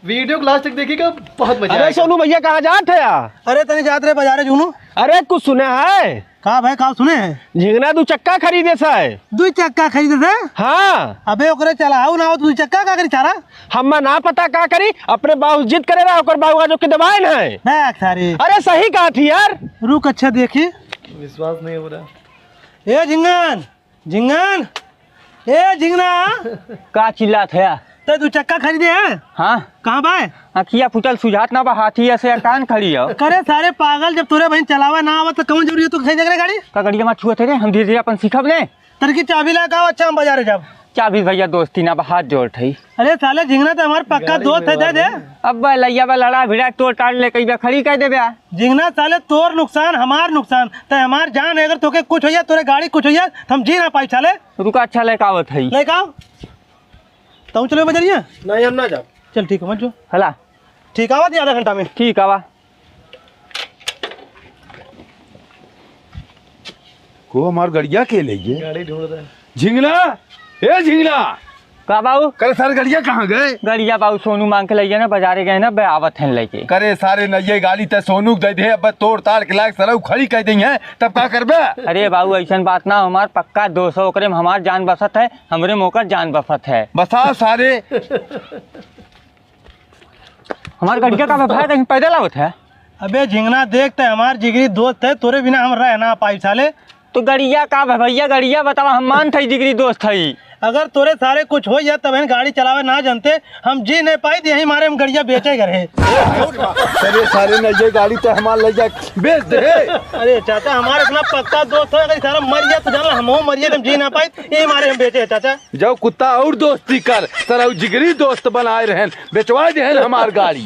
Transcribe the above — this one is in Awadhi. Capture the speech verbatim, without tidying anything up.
वीडियो को लास्ट तक देखिएगा, बहुत मजा अरे आएगा। सोनू भैया, कहाँ जात है यार? अरे तनी जात रहे बाजारे जुगनू। अरे कुछ सुने है? का भाई, का सुने है? झिंगना दू चक्का खरीदे से। दू चक्का खरीदे से? हाँ। अबे ओकरे चलाऊ ना हो, दू चक्का का करी सारा? हम्मा ना पता का करी, अपने बाबू जिद करे रहा, ओकर बाबू आज ओके दबाए न है। बैक सारे। अरे सही कहा थी यार। रुक, अच्छा देखी। विश्वास नहीं हो रहा। ए झिंगन, झिंगन, ए झिंगना। का चिल्लात है? ते दू चक्का खरीदे है? हाँ। कहाँ बा? अखिया फूटल सुझात ना बा, हाथी ऐसे कान खड़ी हो। करे सारे पागल, जब तोरे बहिन चलावे ना आवत तो कौन जरूरी है तू खरीदे करे गाड़ी? का गड़िया मा छुअत है रे, हम धीरे धीरे अपन सीखब ने। तर की चाबी ला का, अच्छा हम बाजारे जाब। चाबी भैया दोस्ती ना बा, हाथ जोड़ थई। अरे साले झिंगना तो हमार पक्का दोस्त है, दे दे। अब बा लैया बा लड़ा भिड़ा तोड़ ताड़ ले कई बा खड़ी कर देबे आ। झिंगना साले तोर नुकसान, हमार नुकसान, ते हमार जान है, अगर तोके कुछ होइया, तोरे गाड़ी कुछ होइया, तो हम जी ना पाई साले। रुका, अच्छा लेके आवत है। लेके आओ। तुम चलो बजरिया। नहीं, हम ना जाब। चल ठीक है, मत जो। हला। ठीक आवा थी आधा घंटा में। ठीक आवा। को हमार गड़िया के ले गए? गाड़ी ढूंढ रहे हैं। झिंगना, ए झिंगना। का बाऊ? करे सारे गड़िया कहाँ गए? गड़िया बाऊ सोनू मांग के ले गए ना, बाजारे गए ना, बे आवत हैं लेके। करे सारे नइये गाड़ी ते सोनू के दे दे, अब तोड़ ताड़ के लायक सरऊ खड़ी कर देंगे, तब का करबे? अरे बाऊ ऐसन बात ना, हमार पक्का दोस्त है, ओकरे में हमार जान बसत है, हमरे में ओकर जान बसत है। बसा सारे। हमार गड़िया का भाई कहीं पैदल आवत है? अबे झिंगना देख, ते हमार जिगरी दोस्त है, तोरे बिना हम रह ना पाई साले। तो गड़िया का भा भैया, गड़िया बतावा, हम मान थे जिगरी दोस्त है। अगर तोरे सारे कुछ हो जाए तब हम गाड़ी चलावे ना जानते, हम जी नहीं पाई, यही मारे हम गड़िया बेचे घर है। अरे सारे नइये गाड़ी ते हमार ले जा बेच दे। अरे चाचा, हमार इतना पक्का दोस्त है, अगर सारा मर जाए तो जान ला, हम मर जाए, हम जी ना पाई, यही मारे हम बेचे है चाचा। जाओ कुत्ता और दोस्ती कर, सरऊ जिगरी दोस्त बनाए रहन, बेचवा देहन हमार गाड़ी।